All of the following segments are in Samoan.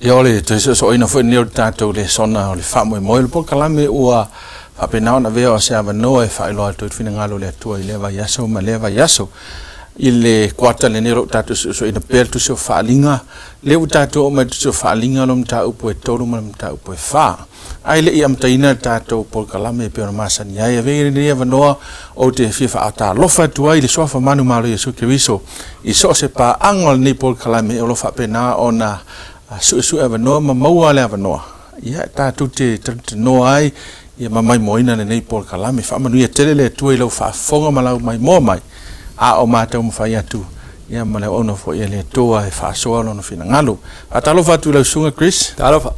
Ia o le toe soosooina foi lenei o le tatou lesona o le faamoemoe. O le polokalame ua faapena ona avea o se avanoa e faailoa atu ai le finagalo o le Atua i lea vaiaso ma lea vaiaso. I le kuata lenei o lo o tatou soosooina pea le Tusi o Faaaliga, lea ua tatou oo mai i le Tusi o Faaaliga lo mataupu e 3 ma le mataupu e 4. Ae le i amataina le tatou polokalame e pei ona masani ai, avea ia lenei avanoa ou te fia faatalofa atu ai i le Suafa manumalo Iesu Keriso i so o se paaga o lenei polokalame o lo o faapena ona suesue avanoa ma maua le avanoa ia tatou te talanoa ai ia ma maimoaina lenei polokalame. Faamanuia tele le Atua i lau faafofoga ma lau maimoa mai, a o matou mafai atu ia ma le auauna foi a le Atua e faasoa lona finagalo. Faatalofa atu i lau susuga Chris. Talofa.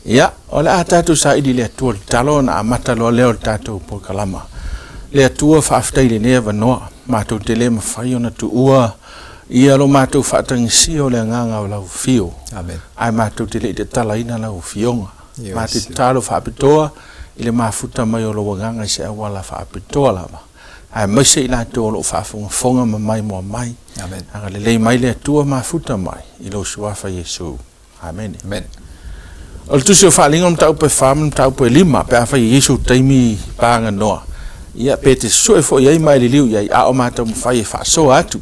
Ia, o le a tatou saili i le Atua le tatalo ona amata loa lea o le tatou polokalama. Le Atua, faafetai i lenei avanoa, matou te le mafai ona tuua ia lo matou faatagisia o le agaga o lau afio. Amen. Ae matou te le i tatalaina lau afioga. Yes. Matou te tatalo faapitoa i le mafuta mai o lou agaga i se auala faapitoa lava. Aemaise i latou o lo o faafogafoga ma maimoa mai. Amen. Agalelei mai le Atua mafuta mai i lou suafa Iesu. Amene. Amene. O le Tusi o Faaaliga o le mataupu e 4 ma le mataupu e 5, pe afai e i ai sou taimi paganoa, ia pe te sue foi i ai ma e liliu i ai, a o matou mafai e faasoa atu.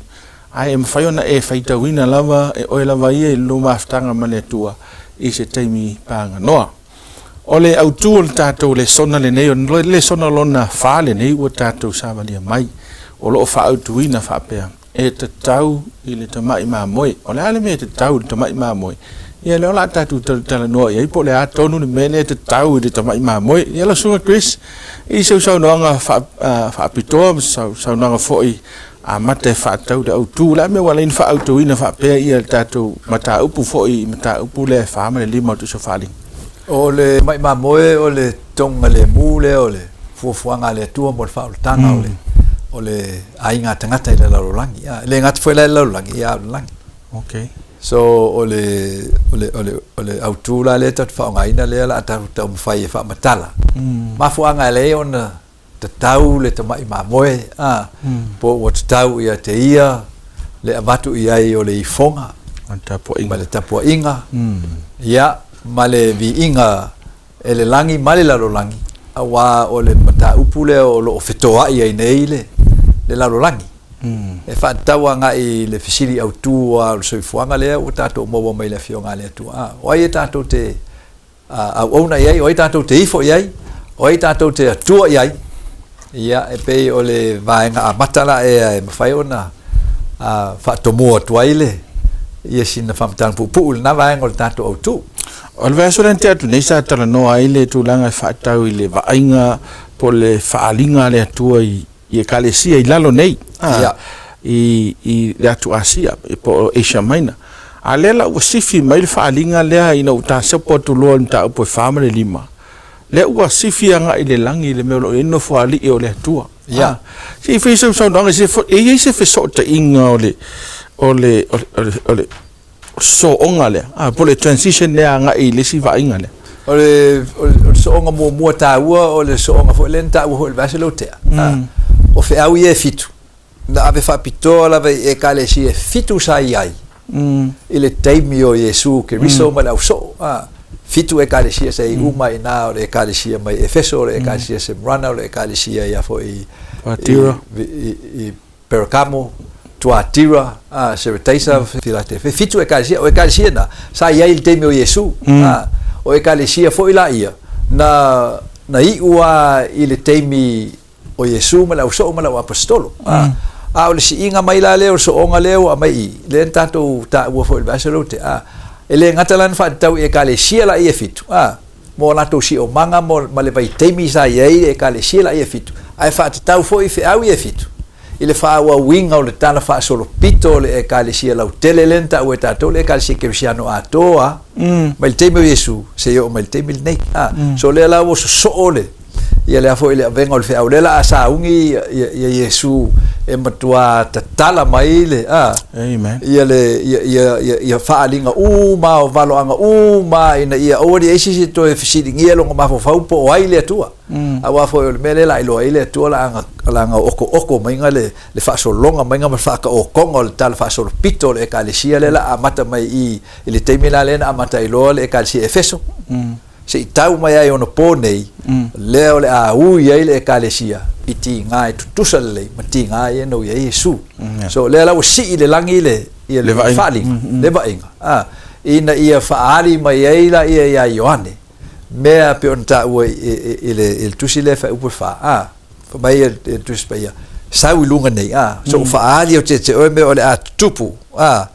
Ae e mafai ona e faitauina lava e oe lava ia i lou mafutaga ma le Atua i se taimi paganoa. O le autu o le tatou lesona lenei, o le lesona lona 4 lenei ua tatou savalia mai, o lo o faaautuina faapea, E tatau i le tamai mamoe. O le a le mea e tatau i le tamai mamoe? Ia lea o le a tatou talatalanoa i ai po o le a tonu le mea lea e tatau i le tamai mamoe. Ia lau Susuga Chris, i sau saunoaga faapitoa ma sau saunoaga foi amata e faatatau i le autu, o le a le mea ua ala ai ona faaautuina faapea ia le tatou mataupu foi i mataupu lea e 4 ma le 5 o le Tusi o Faaaliga? O le tamai mamoe o le togalemu lea o le fuafuaga a le Atua mo le faaolataga o le aiga tagata i le lalolagi. E le gata foi la i le lalolagi, a o le lagi. Okay. So o le o le o le o le autu la lea tatou te faaaogaina lea o le a tatou taumafai e faamatala. Mafuaaga e ala ai ona tatau le tamai mamoe a po ua tatau ia te ia le avatu i ai o le ifoga ma le tapuaiga ia ma le viiga e le lagi ma le lalolagi, aua o le mataupu lea o lo o fetoai ai nei le lalolagi. E faatatau agai i le fesili autu lava o le soifuaga lea ua tatou maua mai i le Afioga a le Atua. A, o ai e tatou te auauna i ai, o ai tatou te ifo i ai, o ai tatou te atua i ai? Ia, e pei o le vaega amata la ea e mafai ona faatomua atu ai le ia sina faamatalaga puupuu i lena vaega o le tatou autu. O le vaiaso lea na tea atu nei sa talanoa ai le tulaga e faatatau i le vaaiga po o le faaaliga a le Atua i Ekalesia i lalo nei, i le atu Asia po o Asia Minor. A lea la ua sifi mai le faaaliga lea ina ua tasopo atu loa i le mataupu e 4 ma le 5, lea ua sifi agai i le lagi le mea o lo o i ai le Nofoalii o le Atua. Ia. Se i fai sau saunoaga, e i ai se fesootaiga o le o le o le o le sooga lea, po o le transition lea agai i le isi vaaiga lea. O le, o le sooga muamua taua o le sooga foi lea na taua foi i le vaiaso lea ua tea. O feau ia e fitu, na ave faapitoa lava i Ekalesia e fitu sa i ai i le taimi o Iesu Keriso ma le ausoo. Fitu Ekalesia sa i ai uma i ina, o le Ekalesia mai Efeso, o le Ekalesia Semrana, o le Ekalesia ia foi i Perakamo, Tuatira, Seretaisa, Filatefe, fitu Ekalesia. O Ekalesia na sa i ai i le taimi o Iesu. O Ekalesia foi la ia na na iu lava i le taimi o Iesu ma le ausoo ma le auaposetolo. A o le siiga mai la lea o le sooga lea ua aumai i i, lea na tatou taua foi i le vaiaso lea ua tea, e le gata la na faatatau i Ekalesia laia e fitu, mo a latou siomaga ma le vaitaimi sa i ai le Ekalesia laia e fitu, ae faatatau foi i feau ia e fitu i le faaauauina o le tala faasolopito o le Ekalesia lautele lea na taua e tatou le Ekalesia Kerisiano atoa mai le taimi o Iesu seia oo mai le taimi lenei. So lea la ua sosoo le. Ia le a foi le avega o le feau, lea o le a sauni ia Iesu e matuā tatala mai le, a, Amen. ia le, ia, ia, ia, ia faaaliga uma o valoaga uma ina ia aua ne i i ai se isi e toe fesiligia lona mafaufau po o ai le Atua. Aua foi o le mea lea o le a iloa ai le Atua la ana okooko maiga le, le faasologa maiga ma le faataotoga o le tala faasolopito o le Ekalesia lea o le a amata mai i i le taimi la lea na amata ai loa le Ekalesia i Efeso, se i tau mai ai ona po nei, lea o le a ui ai le Ekalesia i tiga e tutusa lelei ma tiga ia na ui ai Iesu. So lea la ua sii i le lagi le, ia le faaaliga, le vaaiga, a, ina ia faaali mai ai laia ia Ioane mea e pei ona taua i le tusi lea e faaiupu e fa, a, fai mai le Tusi Paia, sau i luga nei, a, so ua faaali atu ia te oe mea o le a tutupu, a,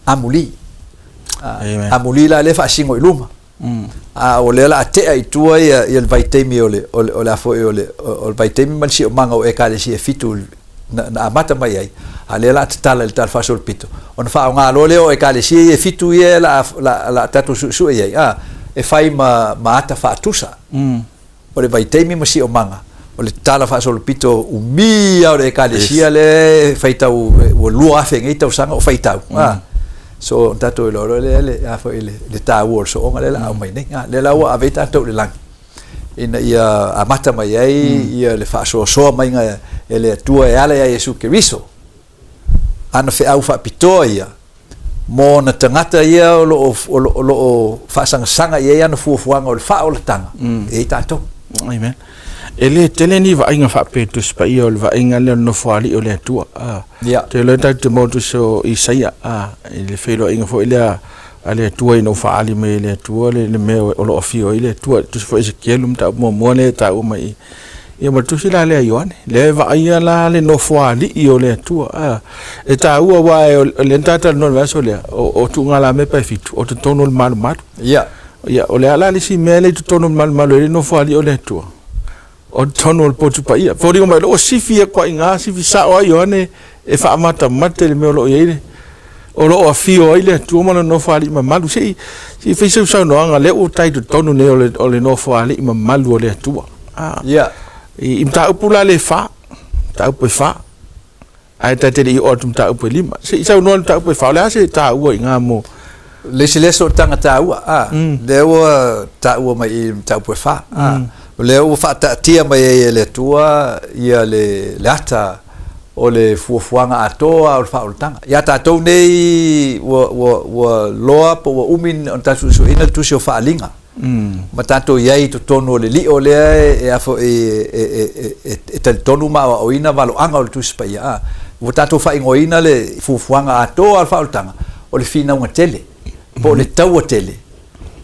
amuli. A, amuli la lea e faasino i luma. A o lea o le a tea i tua ia, ia le vaitaimi o le, o le, o le a foi o le, o le vaitaimi ma le siomaga o Ekalesia e fitu na, na amata mai ai, a lea o le a tatala i le Tala Faasolopito, ona faaaoga loa lea o Ekalesia ia e fitu ia o le a, le a tatou suesue i ai, a, e fai ma, ma ata faatusa. O le vaitaimi ma siomaga, o le tala faasolopito umi lava o le Ekalesia lea e faitau ua 2000 nei tausaga o faitau. So ona tatou iloa loa lea le a foi le taua o le sooga lea o le a aumai nei. Lea la ua ave ai tatou i le lagi ina ia amata mai ai ia le faasoasoa maiga e le Atua e ala ia Iesu Keriso, ana feau faapitoa ia mo ona tagata ia o lo o, o lo, o lo o faasagasaga i ai ana fuafuaga o le faaolataga, e i ai tatou. Amen. E le tele ni vaaiga faapea Tusi Paia o le vaaiga lea o le Nofoalii o le Atua. Ah. Yeah. Te iloa tatou te maua tusi o Isaia, ah, i le feiloaiga foi lea a le Atua ina ua faaali mai e le Atua le, le mea o lo o afio ai le Atua. Tusi foi Esekielu mataupu muamua lea e taua mai i. Ia ma le tusi la lea a Ioane, lea e vaaia la le Nofoalii o le Atua. A, e taua aua o lea na ta talanoa i le vaiaso lea, o tuugalamepa e fitu, o totonu o le malumalu. Ia. Ia, o le a la le isi mea lea i totonu o le malumalu e le Nofoalii o le Atua? O totonu o le potu paia. Foliga mai o lea ua sifi atu lava i ina, sifi sao lava Ioane e faamatamate le mea o lo o i ai le, o lo o afio ai le Atua ma lona Nofoalii mamalu. Se i, se i fai sau saunoaga, lea ua tai totonu nei o le, o le Nofoalii mamalu o le Atua. Ah. Ia. I, i mataupu la le fa, mataupu e fa, ae ta te le i oo atu mataupu e lima. Se i saunoa i le mataupu e fa, o le a se taua i ngā mo... Le isi lea sootaga taua, a, lea ua taua mai i mataupu e fa, a, o lea ua faataatia mai ai e le Atua ia le, le ata o le fuafuaga atoa o le faaolataga. Ia tatou nei ua, ua, ua loa po ua umi ona tatou suesueina le tusi o Faaaliga, ma tatou i ai i totonu o le lio lea e a foi e talitonu ma aoaoina valoaga o le Tusi Paia, a ua tatou faaigoaina le fuafuaga atoa o le faaolataga o le finauga tele po o le taua tele.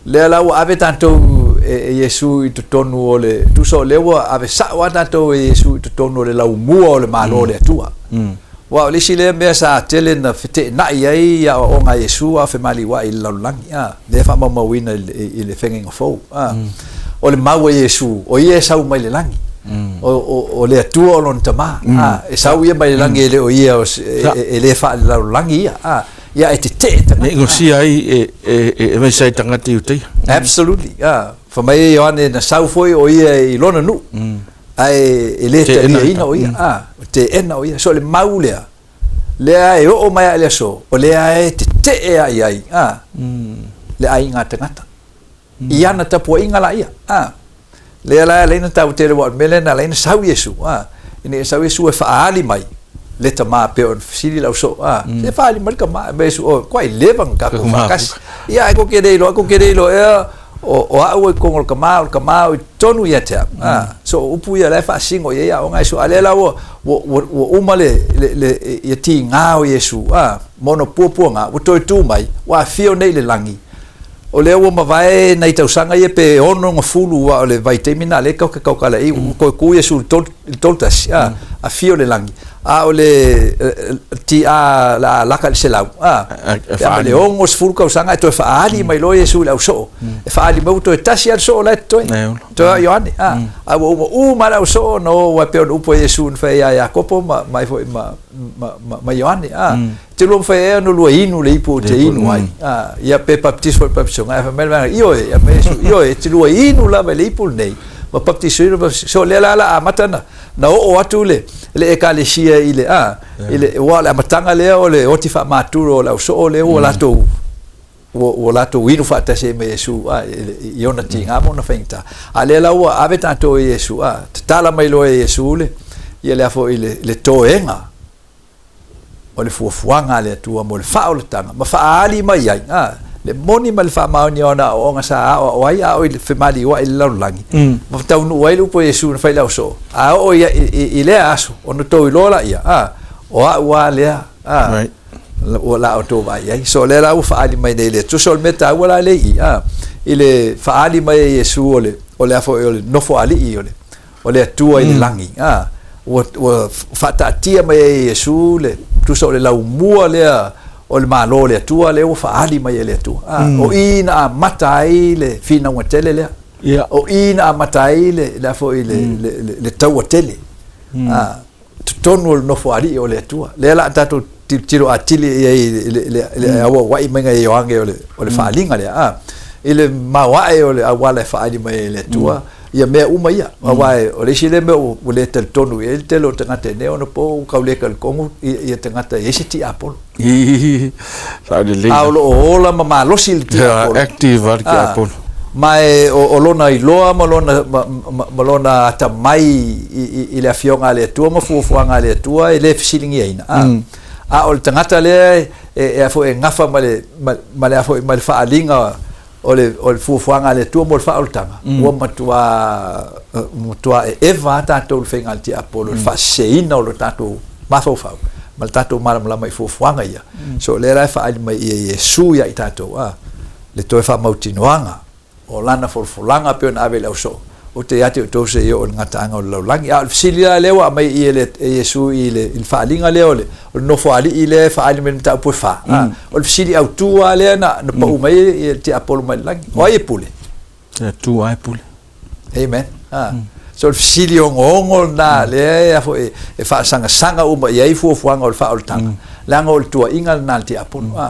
Lea la ua ave tatou e Iesu i totonu o le tusa o lea ua ave sao lava tatou e Iesu i totonu o le laumua o le Malo o le Atua. Aua o le isi lea mea sa tele na feteenai ai aoaoga a Iesu a o femaliuai i le lalolagi, a, lea e faamaumauina i le Feagaiga Fou, a. O le mau a Iesu, o ia e sau mai le lagi, o le Atua o lona Tama, a, e sau ia mai le lagi e le o ia e le faalelalolagi ia, a, ia e tetee tagata. Ne i gosia ai e aemaise ai tagata Iutaia. Absolutely, a. Fai mai Ioane na sau foi o ia i lona nuu. Ae e le taliaina o ia, a, o teena o ia. So o le mau lea, lea e oo mai lava i le aso, o lea e tetee lava i ai, a, le aiga tagata. I ana tapuaiga la ia, a. Lea la e ala ai ona taua tele, aua o le mea lea na ala ai ona sau Iesu, a, ina ia sau Iesu e faaali mai le Tama pei ona fesili lau soo, a, se faaali mai le Tama, fai mai Iesu, oi, matua leva ona tatou faatasi. Ia, ae tou te le iloa, tou te le iloa ea O au e i totonu o le Tama, o le Tama o i totonu ia te au. So o upu ia o la e faasino i ai aoga a Iesu. A o lea la ua, ua, ua, ua uma le, le, le, ia tiga o Iesu, a, ma ona puapuaga, ua toe tu mai, ua afio nei i le lagi. O lea ua mavae nai tausaga ia pe 60 aua o le vaitaimi lena o lea e tatou te tautala i ai, ua toe tu Iesu i le tolu, i le tolu tasi, a, afio i le lagi. A o le TA la a laka i le 100, a, pe a ma le 60 tausaga e toe faaali mai loa Iesu i le ausoo. E faaali mai ua toe tasi lava le soo la e totoe, toe o Ioane, a, a ua uma uma lava le ausoo ona o aua e pei ona upu a Iesu na fai ai ia Iakopo ma, ma ai foi ma, ma, ma, ma Ioane, a. Te lua mafai ea ona lua inu le ipu ou te inu ai, a, ia pe baptiso foi i le baptisoga, ae fai mai le vaega, ioe, ia fai mai Iesu, ioe, e te lua inu lava i le ipu lenei. Ma baptisoina ma so lea la la amata na na oo atu le le ekalesia i le a i le ua le amataga lea o le oti faamaturo o le ausoo lea ua latou ua ua latou inu faatasi ai ma Iesu a i ona tiga ma ona faigata. A lea la ua ave tatou e Iesu a tatala mai loa e Iesu le ia le foi le le toega o le fuafuaga a le Atua mo le faaolataga ma faaali mai ai a le moni ma le faamaoni o ana aoaoga sa aoao ai a o i le femaliuai i le lalolagi mm. ma taunuu ai le upu a Iesu na fai le ausoo a oo i, i, i lea aso ona tou iloa laia a o a'u a lea a right. ua la outou vaai ai. So lea la ua faaali mai nei le Atua. So o le mea taua la lea i i, a, i le faaali mai e Iesu o le, o le a foi o le nofoalii o le, o le Atua i le lagi, a, ua, ua faataatia mai ai e Iesu le, tusa o le laumua lea o le Malo o le Atua lea ua faaali mai e le Atua. A, o i na amata ai le finauga tele lea. Ia. O i na amata ai le, le a foi le, le, le, le taua tele. A, totonu o le nofoalii o le Atua. Lea la a tatou tilotilo atili i ai i le, le, le auauai maiga e Ioane o le, o le faaaliga lea, a, i le maoae o le auala e faaali mai ai e le Atua, ia mea uma ia. Aua o le isi lea mea ua le talitonu i ai le tele o tagata i nei ona po ua tau le talitonu ia tagata e i ai se tiapolo. Sao lelei. A o lo o ola ma malosi le tiapolo. Yeah, active le tiapolo. Ma e, o, o lona iloa ma lona, ma, ma, ma lona atamai i, i, i le afioga a le Atua ma fuafuaga a le Atua e le fesiligiaina. A, mm. a o le tagata lea e, e, e, e gafa ma le, ma, ma le, ma le faaaliga o le, o le fuafuaga a le Atua mo le faaolataga, mm. ua matuā, matuā eva a tatou le faiga a le tiapolo, mm. le faaseseina o lo tatou mafaufau, ma le tatou malamalama i fuafuaga ia. Mm. So, lea la e faaali mai ia Iesu ia i tatou, a, le toe faamautinoaga o lana folafolaga pei ona ave i le ausoo, ou te ia te outou seia oo i le gataaga o le lalolagi. A o le fesili la lea ua aumai i e Iesu i le faaaliga lea o le nofoalii lea e faaali mai le mataupu e fa, o le fesili autu lava lea na pau mai e le tiapolo mai le lagi. O ai e pule? Le Atua e pule. Amen. So o le fesili ogoogo lena lea e faasagasaga uma i ai fuafuaga o le faaolataga, leaga o le tuuaiga lena a le tiapolo.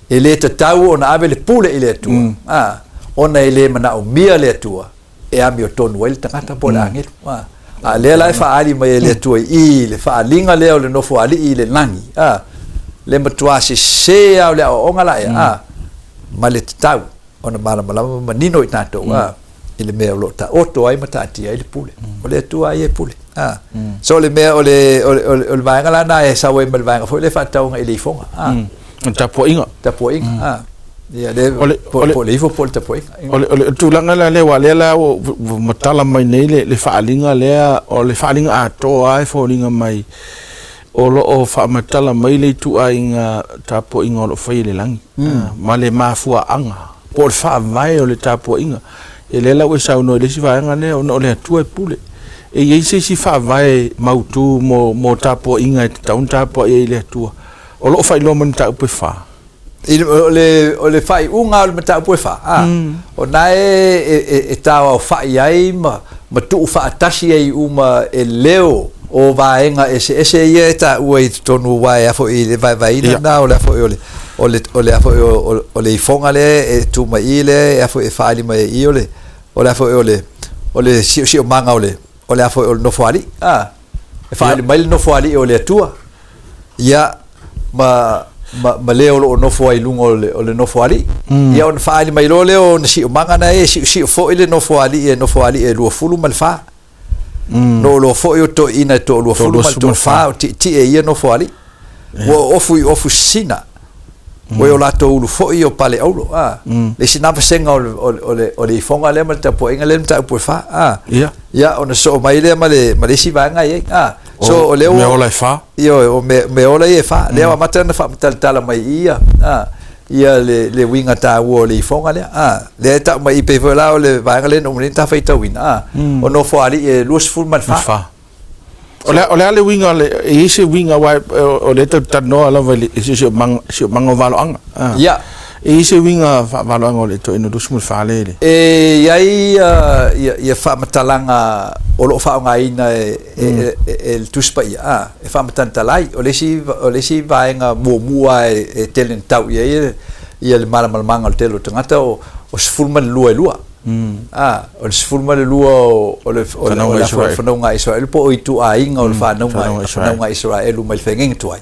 E le tatau ona ave le pule i le Atua, mm. a, ona e le manaomia le Atua e amiotonu ai le tagata po o le mm. agelu. A, a lea la e faaali mai e le Atua i le faaaliga lea o le nofoalii i le lagi, a, le matuā sese a o le aoaoga la ea, mm. a, ma le tatau ona malamalama ma manino i tatou, mm. a, i le mea o lo o taoto ai ma taatia ai le pule. Mm. O le Atua ia e pule. Ah. Mm. So le mea o le, o le, o le, o le vaega la na e sau ai ma le vaega foi le faatauga i le ifoga. Ah. Mm. O le tapuaiga. Tapuaiga. Mm. Ah. Ia le, o le, po, po le ifo po le tapuaiga. O le, o le tulaga la lea, wa lea la ua matala mai nei le, le faaaliga lea, o le faaaliga atoa e foliga mai o lo o faamatala mai le ituaiga tapuaiga o lo o fai e le lagi, mm. ma le mafuaaga po o le faavae o le tapuaiga. E lea la ua e saunoa i le isi vaega lea, ona o le Atua e pule. E i ai se isi faavae mautu mo, mo tapuaiga e tatau ona tapuai ai i le Atua, o lo o faailoa mai le mataupu e fa. I, o le, o le faaiuga o le mataupu e fa, a, mm. o na e, e, e, e taoaofa'i ai ma, ma tuu faatasi ai uma e leo o vaega eseese ia e taua i totonu aua e a foi i le vaevaeina lena o le a foi o le o le o le a foi o o le ifoga lea e tu mai i lea e a foi e faaali mai ai i o le o le a foi o le o le siosiomaga o le o le a foi o le nofoalii a e faaali mai le nofoalii o le Atua ia ma ma, ma le o lo o nofo ai i luga o le, o le nofoalii. Mm. Ia ona faaali mai loa lea o ona siomaga na e siosio foi le nofoalii e nofoalii e 24 ma le 4. Mm. No loa foi o toeaiina e toa-20 ma le toa-fa o tietie i ia nofoalii. Ua ofu i ofu sisina. Ua i o latou ulu foi o pale auro. A. Mm. Le isi na vasega o le, o le, o le, o le ifoga lea ma le tapuaiga lea le mataupu e fa. A. Yeah. Ia, ona soo mai lea ma le, ma le isi vaega i ai. A. So, o lea ua... Mea ola e fa. Ioe, o mea, mea ola ia e fa. Lea ua amata ona faamatalatala mai i ia. A. Ia le, le uiga taua o le ifoga lea. A, lea e tau mai i pei foi la o le vaega lea na uma nei ona ta faitauina. A, mm. o nofoalii e 24. Fa. O le, o le a le uiga, le, e i ai se uiga, aua o lea tatou te talanoa lava i le siosiomaga o valoaga. Ia. E i ai se uiga faavaloaga o le toeaina 24 lea i le... E i ai ia, ia faamatalaga o lo o faaaogaina e, e, mm. e, e, le Tusi Paia, a, e faamatalatala ai. O le isi, o le isi vaega muamua e, e tele na tau i ai ia le malamalamaga o le tele o tagata o, o 12 e lua. A, o le 12 o le o le o le fanauga a Isaraelu po o ituaiga o le fanauga fanauga a Isaraelu mai le feagaiga tuai.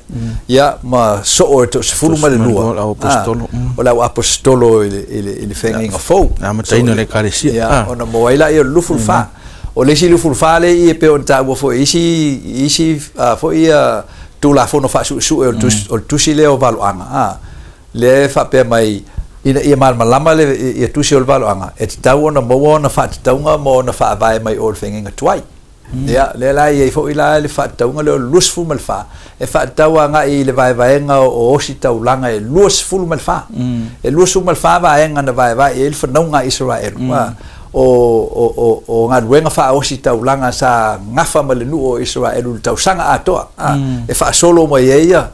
Ia ma soo e toasefulu ma le lua o le au aposetolo i le i le i le feagaiga fou. Le amataina o le Ekalesia. Ia, ona maua ai lea o le 24. O le isi 24 lea i e pei ona taua foi i isi isi foi ia Tulafono faasuesue o le tusi o le tusi lea o Valoaga, a, lea e faapea mai ina ia malamalama le ia tusi o le Valoaga, e tatau ona maua ona faatatauga ma ona faavae mai o le feagaiga tuai. Ia, lea la e i ai foi la le faatatauga lea o le 24, e faatatau agai i le vaevaega o ositaulaga e 24. E 24 vaega na vaevae i ai le fanauga a Isaraelu, a, o, o, o, o galuega faaositaulaga sa gafa ma le nuu o Isaraelu i le tausaga atoa, a, e faasolo mai ai ia,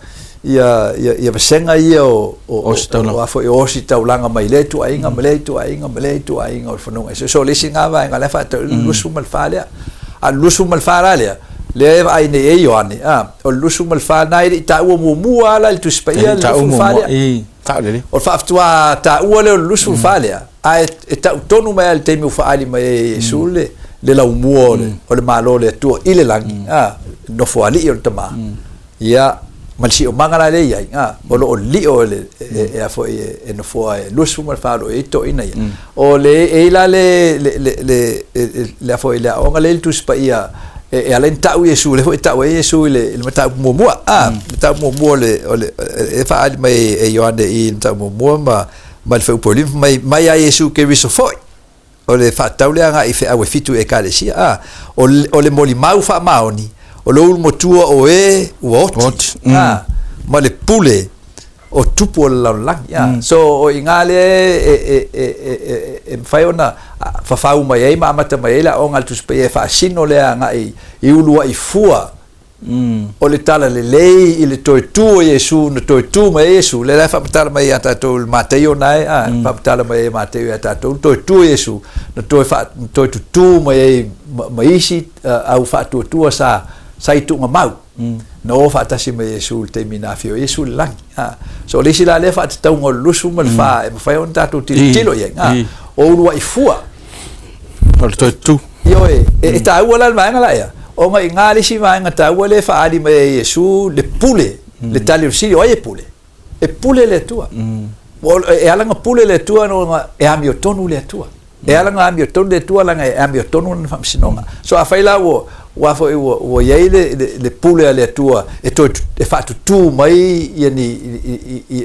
ia, ia, ia vasega ia o, o, o, o, a foi, o ositaulaga mai lea ituaiga ma lea ituaiga ma lea ituaiga o le fanauga. So, so o le isi lena vaega la e faatau i le 24 lea. A o le 24 la lea, lea e vaai nei e Ioane, a, o le 24 lena e le i taua muamua lava la i le Tusi Paia le 24 lea. O le faafatuā taua lea o le 24 lea, ae e tau tonu mai lava i le taimi ua faaali mai ai e Iesu le, le laumua o le, o le Malo o le Atua i le lagi, a, nofoalii o le Tama. Ia, ma le siomaga la lea e i ai, a, o lo o lio e le, e, e a foi e, e nofoa e 24 o lo o i ai toeaiina ia. O le, e i ai la le, le, le, le, le a foi le aoaoga lea i le Tusi Paia e, e ala ai ona tau Iesu, lea foi e tau ai Iesu i le, i le mataupu muamua, a, mataupu muamua o le, o le, e faaali mai e Ioane i le mataupu muamua ma, ma le fuaiupu e lima, mai, mai a Iesu Keriso foi. O le faatatau lea agai i feau e fitu i Ekalesia, a, o le, o le molimau faamaoni, o le ulumatua o e ua oti, Oti, mm. a, ma le pule o tupu o le lalolagi. A, mm. So, o i ina lea e, e, e, e, e, e mafai ona fafau mai ai ma amata mai ai le aoga a le Tusi Paia e faasino lea agai i uluai fua O le talalelei i le toe tū o Iesu, na toe tū mai ai Iesu, lea la e faamatala mai ia tatou i le Mataio na e, a, faamatala mai ai e Mataio ia tatou, le toe tū o Iesu, na toe faa, na toe tutū mai ai ma, ma isi au faatuatua sa, sa i tuugamau, na o faatasi ma Iesu i le taimi na afio ai Iesu i le lagi. A, so o le isi la lea faatatauga o le 24 e mafai ona tatou tilotilo i ai, a, o uluai fua. O le toe tutū. Ioe, e taua la le vaega la ea, ona i ina le isi vaega taua lea e faaali mai ai e Iesu le pule, le tali o le fesili, o ai e pule? E pule le Atua. E ala ona pule le Atua ona e amiotonu le Atua. E ala ona amiotonu le Atua leaga e amiotonu lana faamasinoga. So afai la ua ua foi ua ua i ai le le pule a le Atua e toe e faatutū mai ia ni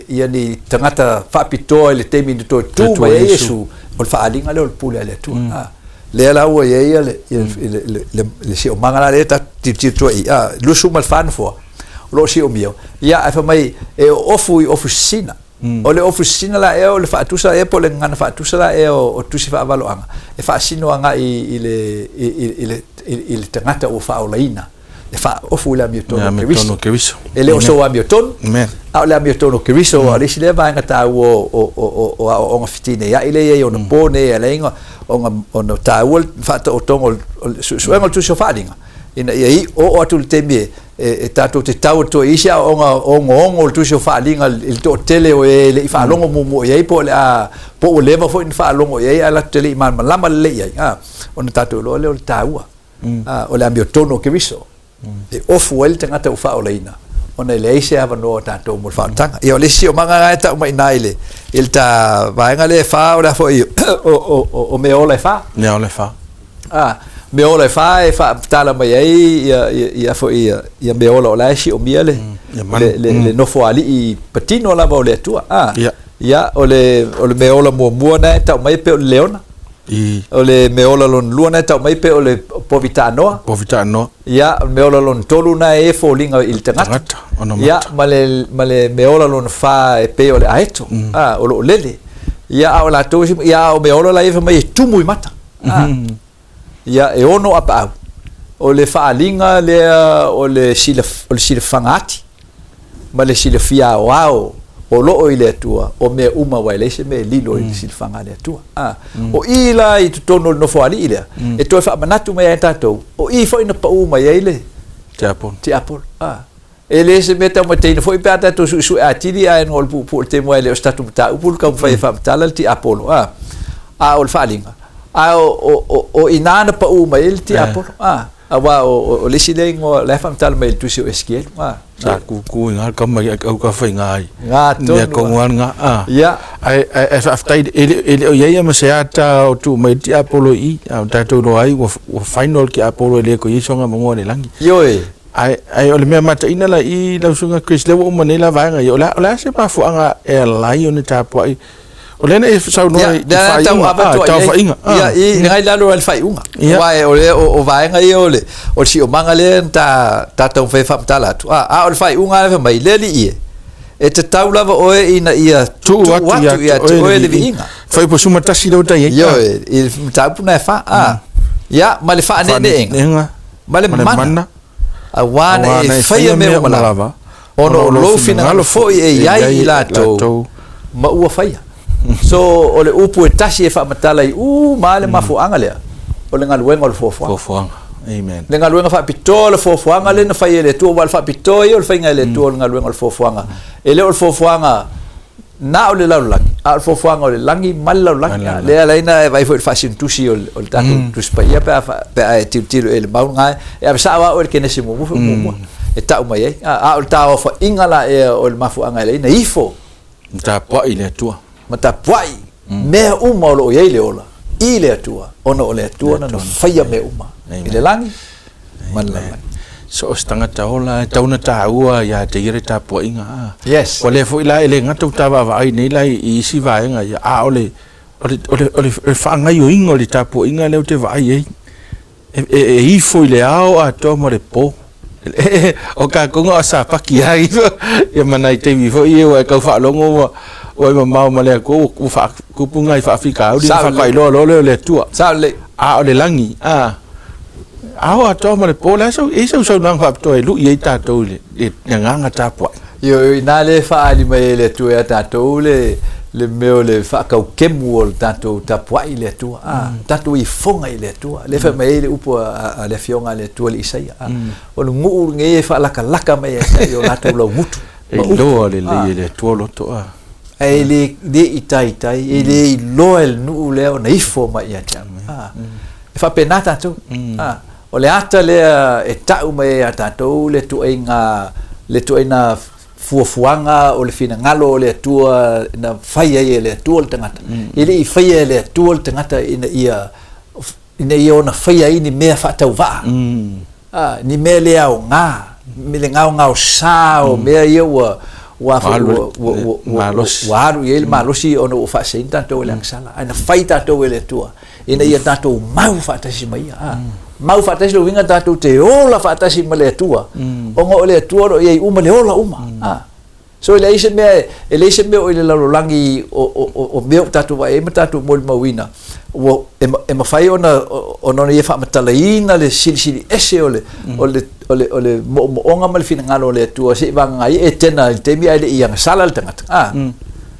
ia ni tagata faapitoa i le taimi na toe tū mai ai Iesu, o le faaaliga lea o le pule a le Atua. Lea la ua i ai le, le, le, le, le siomaga la lea tatou tilotilo atu ai, a, 24 nofoa o lo o siomia, ia ae fai mai e oofu i ofu sisina. O le ofu sisina la ea o le faatusa ea po o le gagana faatusa la ea o, o tusi faavaloaga e faasino agai i le, i, i, i le, i, i le tagata ua faaolaina e faaofu i le amiotonu o Keriso. Keriso. E le o sou amiotonu, Amen. a o le amiotonu o Keriso, mm. o le isi lea vaega taua o, o, o, o, o aoaoga fetineia'i lea e i ai ona po nei e ala ai ona, ona taua le faataotoga o le suesuega o le Tusi o Faaaliga, ina ia i, oo atu i le taimi e, e, e tatou te tau atu ai i isi aoaoga ogoogo o le Tusi o Faaaliga i le toatele o e le i faalogo muamua i ai po o le a, po ua leva foi ona faalogo i ai ae latou te le i malamalama lelei i ai, a, ona tatou iloa lea o le taua. O le amiotonu o Keriso, e ofu ai le tagata ua faaolaina, ona e leai se avanoa o tatou mo le faaolataga. Ia, o le isi siomaga lena e tau mai i ina i le, i le ta vaega lea e fa, o le a foi, o mea ola e fa. Mea ola e fa. A, mea ola e fa e faamatala mai ai ia, ia, ia foi, ia, ia mea ola o la e siomia le, le, le, le nofoalii patino lava o le Atua. A, ia. Ia, o le, o le mea ola muamua na e tau mai e pei o le leona. I. O le mea ola lona lua na e tau mai pei o le povi taanoa. Povi taanoa. Ia, o le mea ola lona tolu na e foliga i le tagata. Tagata, ona mata. Ia, ma le, ma le mea ola lona fa e pei o le aeto, a, o lo o lele. Ia, a o latou isi, ia, a o mea ola la ia fai mai e tumu i mata. A. Ia, e ono apaau. O le faaaliga lea o le sila, o le silafaga ati, ma le silafia aoao o lo o i le Atua, o mea uma aua e leai se mea e lilo i le silafaga a le Atua. A, o i la i totonu o le Nofoalii lea, e toe faamanatu mai ai e tatou, o i foi na pau mai ai le Tiapolo. Tiapolo. A, e le se mea taumateina foi pe a tatou suesue atili ae o le puupuu o le taimi aua e le o se tatou mataupu le taumafai e faamatala le tiapolo. A, a o le faaaliga, Ae o i ina na paʻū mai ai le tiapolo, a, aua o le isi lea igoa o la e faamatala mai i le tusi o Esikielu, a. Sa kūkū i gā le tama i aukafai gā i. Gā tonu. Mea tonu lava lena, a. Ia. Ae faafetai, e le o i ai lava ma se ata o tuu mai le tiapolo i i, a ua tatou iloa ai ua final le tiapolo e le toe i ai sona manoa i le lagi. Ioe. Ae o le mea mataina la i lau Susuga Chris, lea ua uma nei la vaega ia, o le a se mafuaaga e ala ai ona tapuai? O lea na e saunoa i faaiuga, tauofaiga. Ia, i lena i lalo o le faaiuga. Aua o le o vaega ia o le o le siomaga lea na ta ta taumafai e faamatala atu. A o le faaiuga lava fai mai, le alii e, e tatau lava oe ina ia tuu atu ia te oe le viiga. Fuaiupu 11 lea ua ta i ai. Ioe, i le mataupu lena e 4. Ia, ma le faaneeneega ma le mana. Auā na e faia mea uma lava, ona o lou finagalo foi e i ai i latou ma ua faia. So, o le upu e tasi e faamatala ai uma lava le mafuaaga lea, o le galuega o le fuafuaga. Fuafuaga. Amen. Le galuega faapitoa o le fuafuaga lea na fai e le Atua, aua o le faapitoa ia o le faiga e le Atua o le galuega o le fuafuaga. E le o le fuafuaga na o le lalolagi, a o le fuafuaga o le lagi ma le lalolagi. Lea e ala ai ona e vaai foi i le faasinotusi o le tatou Tusi Paia pe a pe a e tilotilo i le mau lena, e ave sao lava oe i le Kenese muamua foi muamua e tau mai ai. A o le taofa'iga la ea o le mafuaaga e ala ai ona ifo. Ma tapua'i le Atua. Ma tapua'i mea uma o lo o i ai le ola i le Atua, ona o le Atua na faia mea uma i le lagi ma le lalolagi. So o se tagata ola e tatau ona taua ia te ia le tapuaiga. A. Yes. Ua lea foi la e le gata ua ta vaavaai nei la i isi vaega ia, a o le o le o le o le faagaoioiga o le tapuaiga lea ou te vaai ai, e ifo i le ao atoa ma le po. O tatou na o sapaki ai ia ma nai taimi foi ia ua e tau faalogo ua ua e mamao ma le Atua ua faatupu nai faafitauli ona faatailoa loa lea o le Atua. Sao lelei. A o le lagi, a ao atoa ma le po, o le a sau, e i ai sau saunoaga faapitoa e lui ai tatou i le agaga tapuai? Ioe, o i ina lea e faaali mai ai e le Atua ia tatou le, le mea o le faakaukemu o le tatou tapuai i le Atua, a, tatou ifoga i le Atua. Lea e fai mai ai le upu a le Afioga a le Atua i le Isaia, a, o le nuu lenei e faalakalaka mai ia te au i o latou laugutu. E iloa lelei e le Atua loto, a. Ae le, le i taitai, e le iloa e le nuu lea ona ifo mai ia te au. A, e faapena tatou. A, o le ata lea e tau mai ai ia tatou le ituaiga, le ituaiga fuafuaga o le finagalo o le Atua na fai ai e le Atua le tagata. E le i faia e le Atua le tagata ina ia, ina ia ona faia ai ni mea faatauvaa, a, ni mea le aoga, le gaogaosa o mea ia ua, ua, ua, ua, ua, ua alu i ai le malosi ona ua faaseseina tatou e le agasala. Ae na fai tatou e le Atua ina ia tatou mau faatasi ma Ia. A, mau faatasi lona uiga tatou te ola faatasi ma le Atua, ona o le Atua o lo o i ai uma le ola uma. A, so e leai se mea, e leai se mea o i le lalolagi o mea ua tatou vaai ai ma tatou molimauina, ua, e mafai ona, ona ia faamatalaina le silisili ese o le, o le, o le, o le moomooga ma le finagalo o le Atua seivagana ai Etena i le taimi ae le i agasala le tagata. A,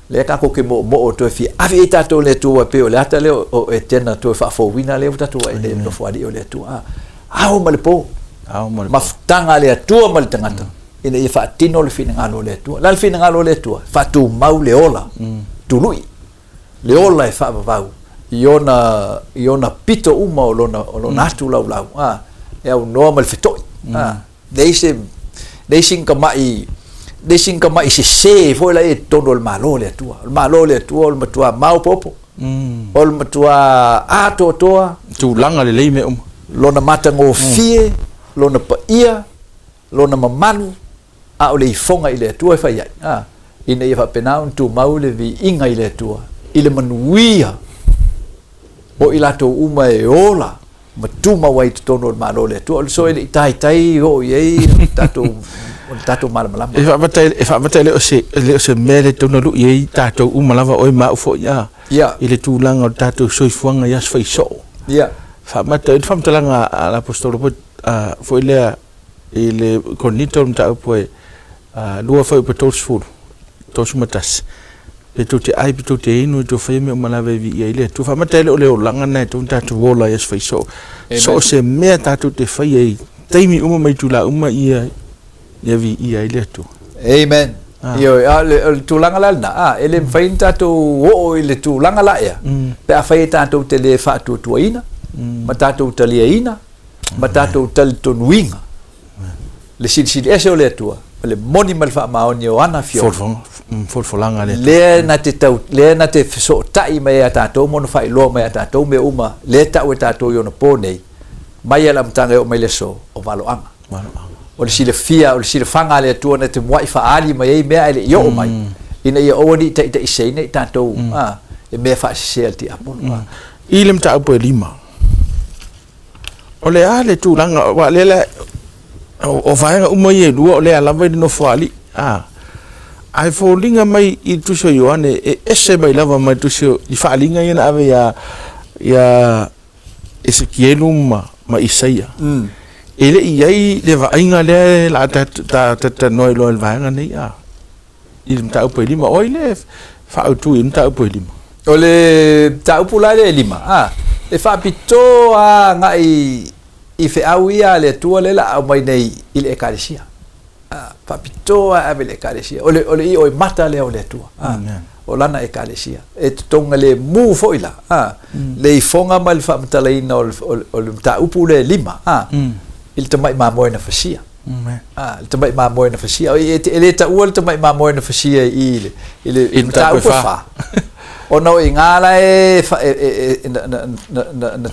Lea tatou te moomoo toe fia ave i ai tatou i le Atua, e pei o le ata lea o Etena toe faafouina lea ua tatou vaai nei i le Nofoalii o le Atua. Ao ma le po, mafutaga a le Atua ma le tagata ina ia faatino le finagalo o le Atua. O le a le finagalo o le Atua? Faatumau le ola tului, le ola e faavavau i ona, i ona pito uma o lona, o lona atu laulau, e aunoa ma le feto'i. Leai se, leai sina tamai, leai sina tamai sese foi la i totonu o le Malo o le Atua. O le Malo o le Atua o le matua maopoopo, o le matua atoatoa. Tulaga lelei mea uma. Lona matagofie, lona paia, lona mamalu, a o le ifoga i le Atua e fai ai, a, ina ia faapena ona tumau le viiga i le Atua i le manuia o i latou uma e ola ma tumau ai i totonu o le Malo o le Atua. O le so e le i taitai oo i ai le tatou, o le tatou malamalama. E faamata, e faamata e le o se, e le o se mea le tatau ona lui ai tatou uma lava, oe ma au foi, a, i le tulaga o le tatou soifuaga i aso faisoo. Faamata, i le faamatalaga a le Aposetolo foi, a, foi lea i le Korinito le mataupu e, a, 2 foi pe 30, 31. Pe tou te ai, pe tou te inu, e tou faia mea uma lava e viia ai le Atua. Faamata ai le o le olaga lena e tatau ona tatou ola ai aso faisoo. So o se mea tatou te faia i taimi uma ma itula uma ia, ia viia ai le Atua. Amen. Ioe, a o le tulaga la lena, a, e le mafai ona tatou oo i le tulaga la ea, pe afai e tatou te le faatuatuaina, ma tatou taliaina, ma tatou talitonuina le Silisili Ese o le Atua, ma le moni ma le faamaoni o ana Afioga. Folafolaga a le Atua. Lea na te tau, lea na te fesootai mai ai ia tatou ma ona faailoa mai ia tatou mea uma, lea e tau e tatou i onapo nei, mai lava i le amataga e oo mai i le aso, o valoaga. O le silafia, o le silafaga a le Atua na te muai faaali mai ai mea ae le i oo mai, ina ia aua ne i taitaiseina i tatou e mea faasese a le tiapolo. I le mataupu e 5, o le a le tulaga, aua o lea la, o vaega uma ia e lua o lea lava i le Nofoalii, ae foliga mai i le tusi o Ioane e ese mai lava mai le tusi i faaaliga ia na ave ia Esekielu ma Isaia. E le i i ai le vaaiga lea o le a talatalanoa ai loa i le vaega nei, a? I le mataupu e 5. O ai le faaautu i le mataupu e 5? O le mataupu la lea e 5, a, e faapitoa lava agai i feau ia a le Atua lea o le a aumai nei i le Ekalesia. Faapitoa e ave i le Ekalesia. O le, o le ioimata lea o le Atua, a, o Lana Ekalesia. E totogalemu foi la, a, le ifoga ma le faamatalaina o le, o le, o le mataupu lea e 5, a, i le tamai mamoe na fasia. A, le tamai mamoe na fasia. E, e le taua le tamai mamoe na fasia i i le, i le, i le mataupu e 4. Ona o i ina la e, e, e, e na, na, na, na, na,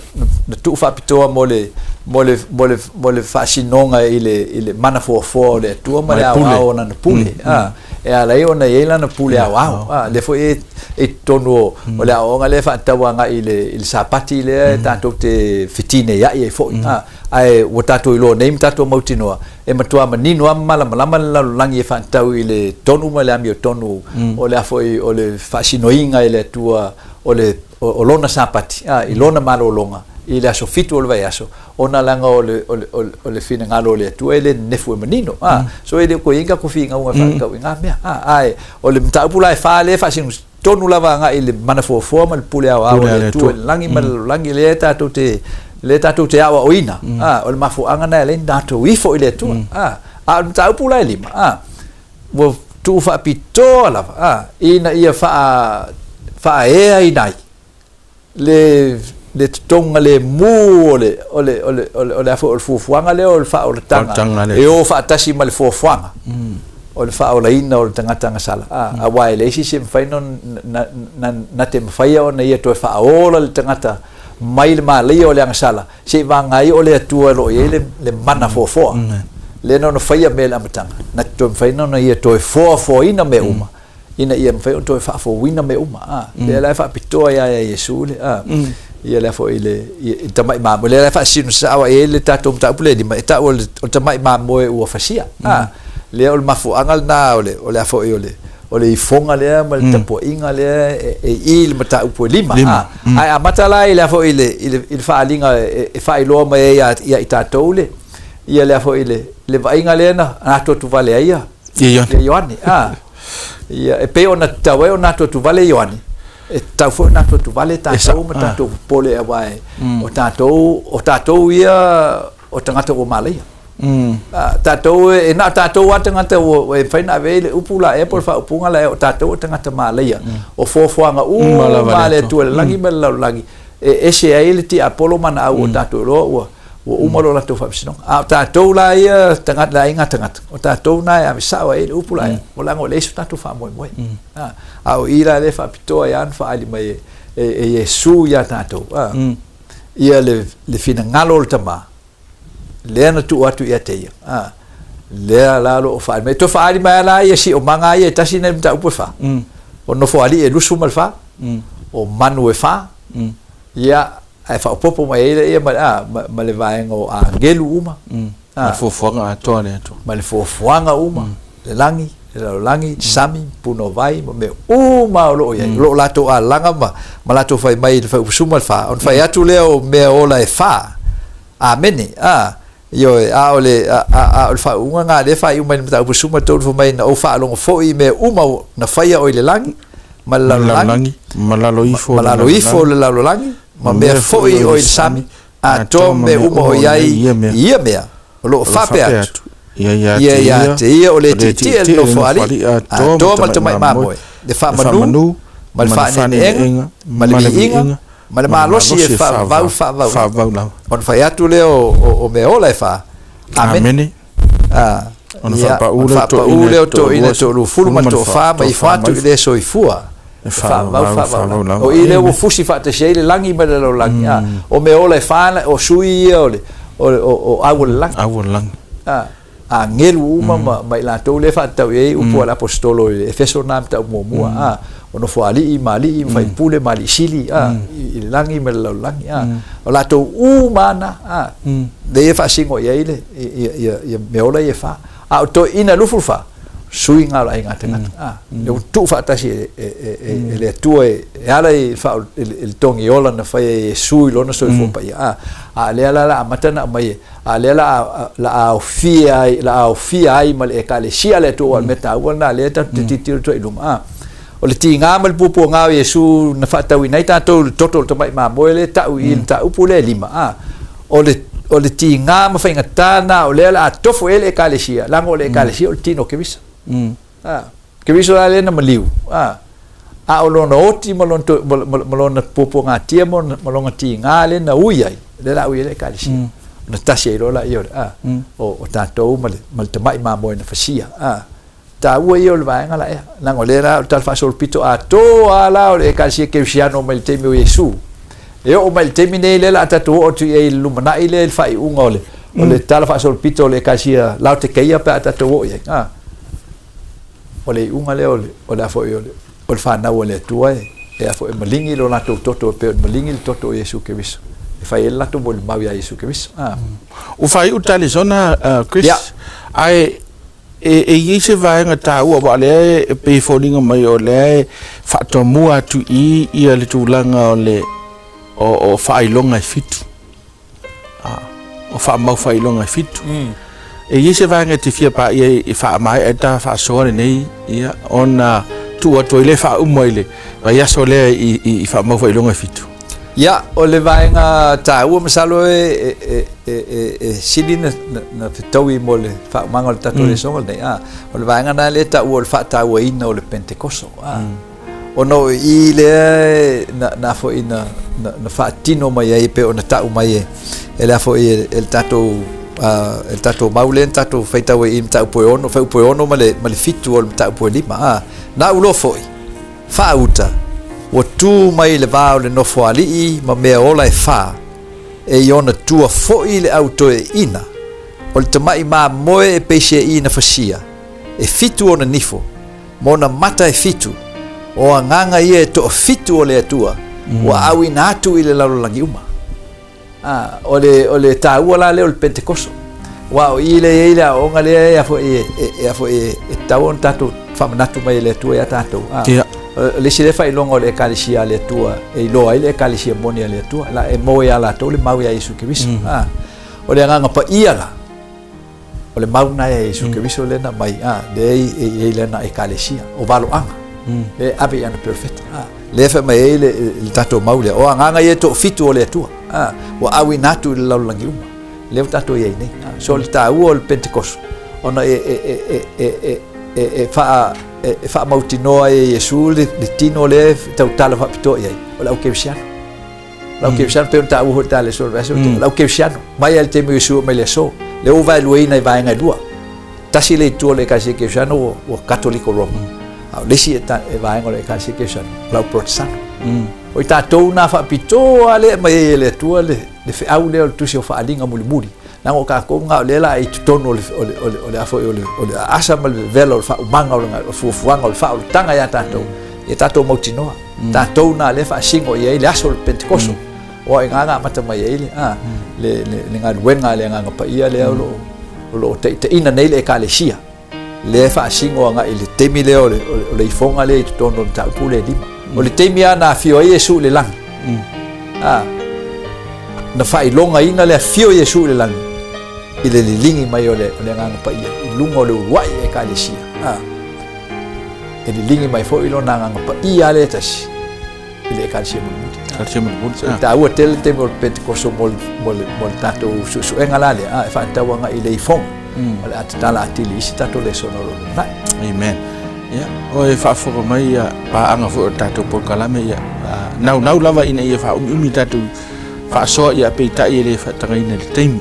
na tuu faapitoa mo le, mo le, mo le, mo le faasinoga i le, i le mana foafoa o le Atua ma le aoao o lana pule. A, e ala ai ona i ai lana pule aoao. A, lea foi e, e i totonu o, o le aoaoga lea e faatatau agai i le, i le Sapati lea e tatou te fetineiai ai foi. A, ae ua tatou iloa nei ma tatou mautinoa, e matua manino lava ma malamalama le lalolagi e faatatau i le tonu ma le amiotonu o le a foi o le faasinoiga e le Atua o le o Lona Sapati, a, i Lona malologa i le aso 7 o le vaiaso, ona leaga o le, o le, o le finagalo o le Atua e le nenefu e manino, a. So e le o toe i ai ni tatou finauga e faatatau i na mea, a. Ae o le mataupu la e fa lea e faasino tonu lava agai i le mana foafoa ma le pule aoao a le Atua i le lagi ma le lalolagi lea tatou te, lea tatou te aoaoina, a, o le mafuaaga lena e ala ai ona tatou ifo i le Atua, a. A o le mataupu la e 5, a, ua tuu faapitoa lava, a, ina ia faa, faaeaina ai le le totogalemu o le o le o le o le o le a foi o le fuafuaga lea o le faaolataga e o faatasi ma le fuafuaga o le faaolaina o le tagata agasala. A, aua e leai se isi e mafai ona na, na te mafaia ona ia toe faaola le tagata mai le malaia o le agasala seivaga ai o le Atua o lo o i ai le, le mana foafoa. Lea na ona faia mea i le amataga, na te toe mafai ona ia toe foafoaina mea uma. ina ia mafai ona toe faafouina mea uma. A, lea la e faapitoa ai lava ia Iesu le, a, ia lea foi le, i le tamai mamoe, lea la e faasino sao ai le tatou mataupu lea e 5, e tau o le, o le tamai mamoe ua fasia. A, lea o le mafuaaga lena o le, o le a foi o le, o le ifoga lea ma le tapuaiga lea e, e i le mataupu e 5. A, ae amata la i le a foi i le, i le, i le faaaliga e, e faailoa mai ai ia, ia i tatou le, ia le a foi le, le vaaiga lea na atoatuvale ai ia, Ia Ioane. Ioane, a. Ia, e pei ona tatau ai ona atuatuvale Ioane, e tatau foi ona atuatuvale tatou ma tatou popole aua e, o tatou, o tatou ia o tagata ua malaia. A, tatou e, e na o tatou lava tagata ua, e mafai ona ave ai le upu la ea po o le faaupuga la ea, o tatou o tagata malaia. O fuafuaga uma a le Atua i le lagi ma le lalolagi, e ese ai le tiapolo ma ana au o tatou iloa ua, ua uma lo latou faamasinoga. A o tatou la ia tagata, le aiga tagata, o tatou na e ave sao ai le upu la, o leaga ua leai so tatou faamoemoe. A o i la lea e faapitoa ai lava ona faaali mai e, e, e Iesu ia tatou, ia le, le finagalo o le Tama, lea na tuu atu ia te ia. Lea la o lo o faaali mai. E toe faaali mai lava la ia siomaga ia e tasi nei mataupu e fa. O Nofoalii e 24, o manu e fa, ia Ae faaopoopo mai ai lea ma, a, ma, ma le vaega o agelu uma. Ma le fuafuaga atoa a le Atua. Ma le fuafuaga uma, le lagi, le lalolagi, sami, punouai ma mea uma o lo o i ai. O lo o latou alaga ma, ma latou fai mai i le Fuaiupu 14, ona fai atu lea o mea ola e fa. Amene. A, Ioe, a o le, a, a, a o le faauuga lena lea e faaiu mai i le mataupu 13 fai mai, na ou faalogo foi i mea uma na faia o i le lagi, ma le lalolagi, ma lalo ifo ma lalo ifo o le lalolagi, ma mea foi o i le sami, atoa ma mea uma o i ai i ia mea, o lo o faapea atu. Ia ia Ia ia te ia o le tietie i le Nofoalii atoa ma le Tamai Mamoe, le faamanu ma le faaneeneega ma le viiga ma le malosi e faavavau faavavau lava. Ona fai atu lea o mea ola e fa, Amene. Ona faapauu lea o toeaiina e toalufulu ma le toafa ma ifo atu i le soifua e faavavau faavavau lava. O i lea ua fusi faatasi ai le lagi ma le lalolagi. O mea ola e fa, o sui ia o le o au o le lagi. Au o le lagi. Agelu uma ma i latou lea e faatatau i ai upu a le Aposetolo i Efeso na mataupu muamua, o nofoalii ma alii ma faipule ma alii sili i le lagi ma le lalolagi. O latou uma lava na, lea e faasino i ai ia mea ola ia e fa. A o toeaiina 24, suiga o le aiga tagata. Lea ua tuufaatasi e le Atua e ala i le togi ola na faia e Iesu i lona soifua paia. A o lea la o le a amata ona aumai a o lea la a aofia ai, la a aofia ai ma le Ekalesia a le Atua, aua o le mea taua lena lea tatou te tilotilo atu ai i luma. A, o le tiga ma le puapuaga o Iesu na faatauina ai tatou i le toto o le tamai mamoe lea e tau i le mataupu lea e lima, a, o le, o le tiga ma faigata lena o lea la a tofo i ai le Ekalesia, leaga o le Ekalesia o le tino o Keriso. A, Keriso la lea na maliu, a, a o lona oti ma lona, ma lona puapuagatia ma lona tiga lea na ui ai, lea la a ui ai le Ekalesia. Ona tasi ai loa laia o le, a, o tatou ma le, ma le tamai mamoe na fasia. A, taua ia o le vaega la ea. Leaga o lea la o le talafaasolopito atoa lava la o le Ekalesia Kerisiano mai le taimi o Iesu. E oo mai i le taimi nei lea la a tatou oo atu i ai i le lumanai lea i le faaiuga o le, o le talafaasolopito o le Ekalesia Laotekeia pe a tatou oo i ai. A, o le iuga lea o le, o le a foi o le, o le fanau a le Atua e, e a foi e maligi lo latou toto e pei ona maligi le toto o Iesu Keriso e fai ai le latou molimau iā Iesu Keriso. A. Ua faaiu le talisona, Chris, ae e i ai se vaega taua, aua o lea e pei e foliga mai o lea e faatomua atu i i le tulaga o le o faailoga e fitu. O faamau faailoga e fitu. E i ai se vaega e te fia paia e faamaea ai ta faasoa lenei, ia, ona tuu atu ai lea faauma i le vaiaso lea i faamau faailoga e fitu? Ia, o le vaega taua masalo e sili na fetaui mo le faaumaga o le tatou lesona lenei, o le vaega lena lea e taua o le faatauaina o le Pentekoso. Ona o i lea na foi na faatino mai ai e pei ona tau mai e le foi e le tatou e le tatou mau lea na tatou faitau ai i mataupu e 6, fuaiupu e 6 ma le 7 o le mataupu e 5. Na ulo foi faauta ua tu mai le va o le nofoalii ma mea ola e fa e i ona tua foi le au toeaina o le tamai mamoe e peiseai na fasia e fitu ona nifo ma ona mata e fitu, o agaga ia e toafitu o le Atua, ua auina atu i le lalolagi uma. A, o le, o le taua la lea o le Pentekoso. Aua o i lea e i ai le aoaoga lea e, a foi, e, e, a foi, e, e tatau ona tatou faamanatu mai e le Atua ia tatou. A, o le isi lea faailoga o le Ekalesia a le Atua, e iloa ai le Ekalesia moni a le Atua, la, e maua ia latou le mau ia Iesu Keriso. A, o le Agaga Paia la, O le mau lena ia Iesu Keriso lea na aumai, a, lea e i ai lana Ekalesia, o valoaga, lea e ave i ana perofeta, a, lea e fai mai ai le, le tatou mau lea, o agaga ia e toafitu o le Atua, a, ua auina atu i le lalolagi uma, lea ua tatou i ai nei. A, so o le taua o le Pentekoso, ona e, e, e, e, e, e, e, e, faa, e, e faamautinoa ai e Iesu le, le tino lea e tautala faapitoa i ai, o le au kerisiano. Lau kerisiano pei ona taua foi i le ta leso o le vaiaso ua tea. Lau kerisiano, mai lava i le taimi o Iesu mai le aso, lea ua vaeluaina i vaega e lua. Tasi le itu o le Ekalesia Kerisiano ua, ua Katoliko Roma. A o le isi e, ta, e vaega o le Ekalesia Kerisiano, o lau Protesano. O i tatou na faapitoa lea e aumai ai e le Atua le, le feau lea o le tusi o Faaaliga mulimuli. Leaga o tatou na o lea la i totonu o le, o le, o le, o le, a foi, o le, o le aasa ma le vevela o le faaumaga o le, o le fuafuaga o le faaolataga ia tatou, ia tatou mautinoa. Tatou na lea faasino i ai le aso o le Pentekoso. Aua o i ina na amata mai ai le, a, le, le, le galuega a le Agaga Paia lea o lo o, o lo o taitaiina nei le Ekalesia, lea e faasino agai i le taimi lea o le, o le ifoga lea i totonu o le mataupu lea e lima. O le taimi lava na afio ai Iesu i le lagi, a, na faailogaina le afio o Iesu i le lagi i le liligi mai o le, o le Agaga Paia i luga o le uluai Ekalesia. A. E liligi mai foi lona Agaga Paia lea e tasi i le Ekalesia mulimuli. Ekalesia mulimuli. So, e taua tele le taimi o le Pentekoso mo le, mo le, mo le tatou suesuega la lea, a, e faatatau agai i le ifoga. O le a tatala atili i isi tatou lesona o lo o lumanai. Amen. Ia, o e faafofoga mai ia paaga foi o le tatou polokalame, ia, naunau lava ina ia faaumiumi tatou faasoa, ia, peitai e le faatagaina i le taimi.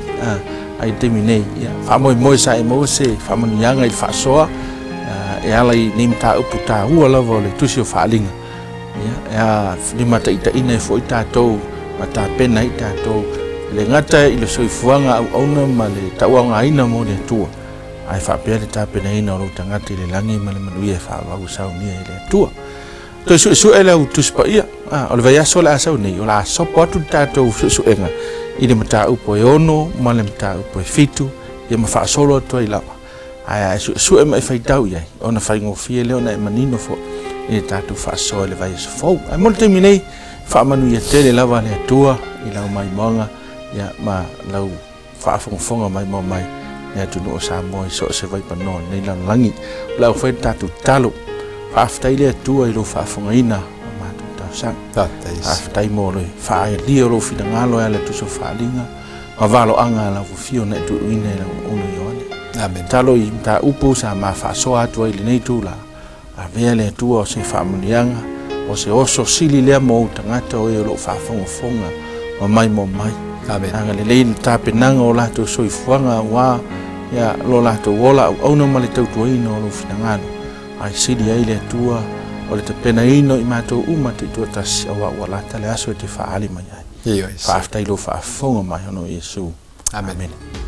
Ai le taimi nei, ia, faamoemoe sa e maua se faamanuiaga i le faasoa e ala i nei mataupu taua lava o le Tusi o Faaaliga. Ia, e a limataitaiina ai foi tatou ma tapena ai tatou e le gata i le soifuaga auauna ma le tauaogaina mo le Atua, ae faapea le tapenaina o lou tagata i le lagi ma le manuia e faavau e saunia e le Atua. Toe suesue le au Tusi Paia. A, o le vaiaso o le a sau nei, o le a sopo atu le tatou suesuega i le mataupu e 6 ma le mataupu e 7, ia ma faasolo atu ai lava. Ae a e suesue ma e faitau i ai, ona faigofie lea ona e manino foi i le tatou faasoa i le vaiaso fou. Ae mo le taimi nei, faamanuia tele lava le Atua i lau maimoaga ia, ma lau faafogafoga maimoa mai i le atunuu o Samoa i so o se vaipanoa o lenei lalolagi. O le au fai le tatou tatalo. Faafetai le Atua i lou faafogaina o matou talosaga. Faafetai. Faafetai mo le faaelia o lou finagalo e ala i le Tusi o Faaaliga ma valoaga a lau afio na e tuuina i lau auauna Ioane. Amen. Tatalo i mataupu sa ma faasoa atu ai i lenei itula, avea le Atua o se faamanuiaga, o se oso sili lea mo ou tagata o e o lo o faafogafoga ma maimoa mai. Amen. Agalelei le tapenaga o latou soifuaga aua ia lo latou ola auauna ma le tautuaina o lou finagalo. Ae sili ai le Atua o le tapenaina o i matou uma tuitoatasi aua ua lata le aso e te faaali mai ai. Ioe. Faafetai i lou faafofoga mai ona o Iesu. Amene. Amene.